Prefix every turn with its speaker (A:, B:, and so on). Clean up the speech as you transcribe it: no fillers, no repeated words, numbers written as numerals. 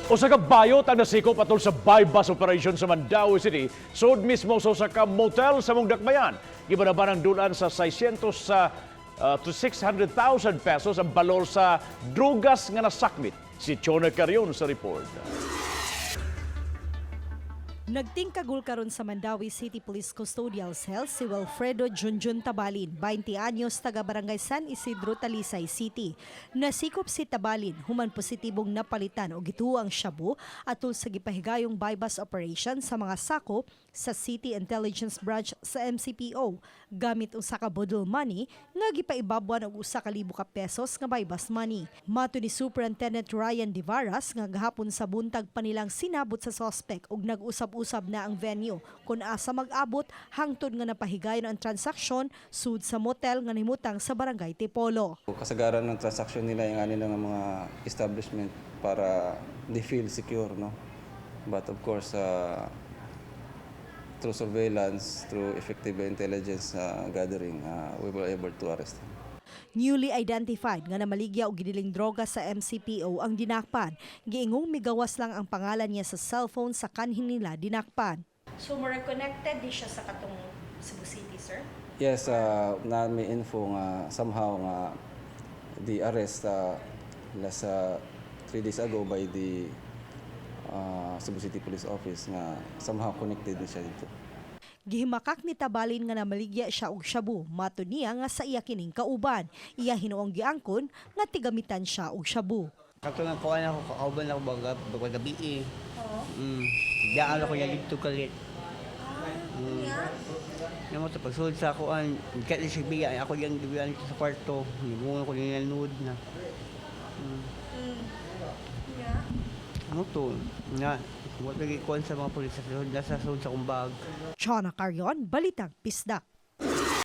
A: Usa ka bayot ang nasikop atol sa buy-bust operation sa Mandaue City, sud mismo sa usa ka motel sa among dakbayan. Gibanaban ang dulan sa 600 sa to 600,000 pesos ang balor sa drugas nga nasakmit. Si Chona Carion sa report.
B: Nagtingkagul karon sa Mandaue City Police Custodial Cell si Wilfredo Junjun Tabalin, 20 anyos, taga Barangay San Isidro, Talisay City. Nasikop si Tabalin human positibong napalitan og gituo ang shabu atol sa gipahigayong buy-bust operation sa mga sakop sa City Intelligence Branch sa MCPO gamit usa ka budol money nga gipaibabwan og 1,000 ka pesos nga buy-bust money. Mato ni Superintendent Ryan Divaras nga gahapon sa buntag pa nilang sinabot sa suspect ug nag-usab-usab na ang venue kung asa mag-abot hangtod nga napahigayon ang transaksyon sud sa motel nga nahimutang sa Barangay Tipolo.
C: Kasagaran ng transaction nila yung nilang mga establishment para they feel secure, no? But of course, through surveillance, through effective intelligence gathering, we were able to arrest him.
B: Newly identified nga namaligya og gidiling droga sa MCPO ang dinakpan. Giingong migawas lang ang pangalan niya sa cellphone sa kanhin nila dinakpan.
D: So, more connected di siya sa katong Cebu City, sir?
C: Yes, na may info nga somehow nga the arrest last 3 days ago by the Cebu City Police Office nga somehow connected na siya dito.
B: Gihimakak ni Tabalin nga namaligya siya og shabu. Mato niya nga sa iya kining kauban. Iya hinuong giangkon nga tigamitan siya og shabu.
E: Kato nga kuan ako, kauban ako baga, baga gabi eh. Oo. Daan ako niya dito kalit. Namo to pagsulod sa kuan, kahit ni siya ako yung gibiyan dito sa kwarto, nibungan ko niya na. Ano to? Nga, wa lagi kuan sa mga pulis sa sulod, nasa sulod sa kumbag.
B: Chona Carion, Balitang Bisdak.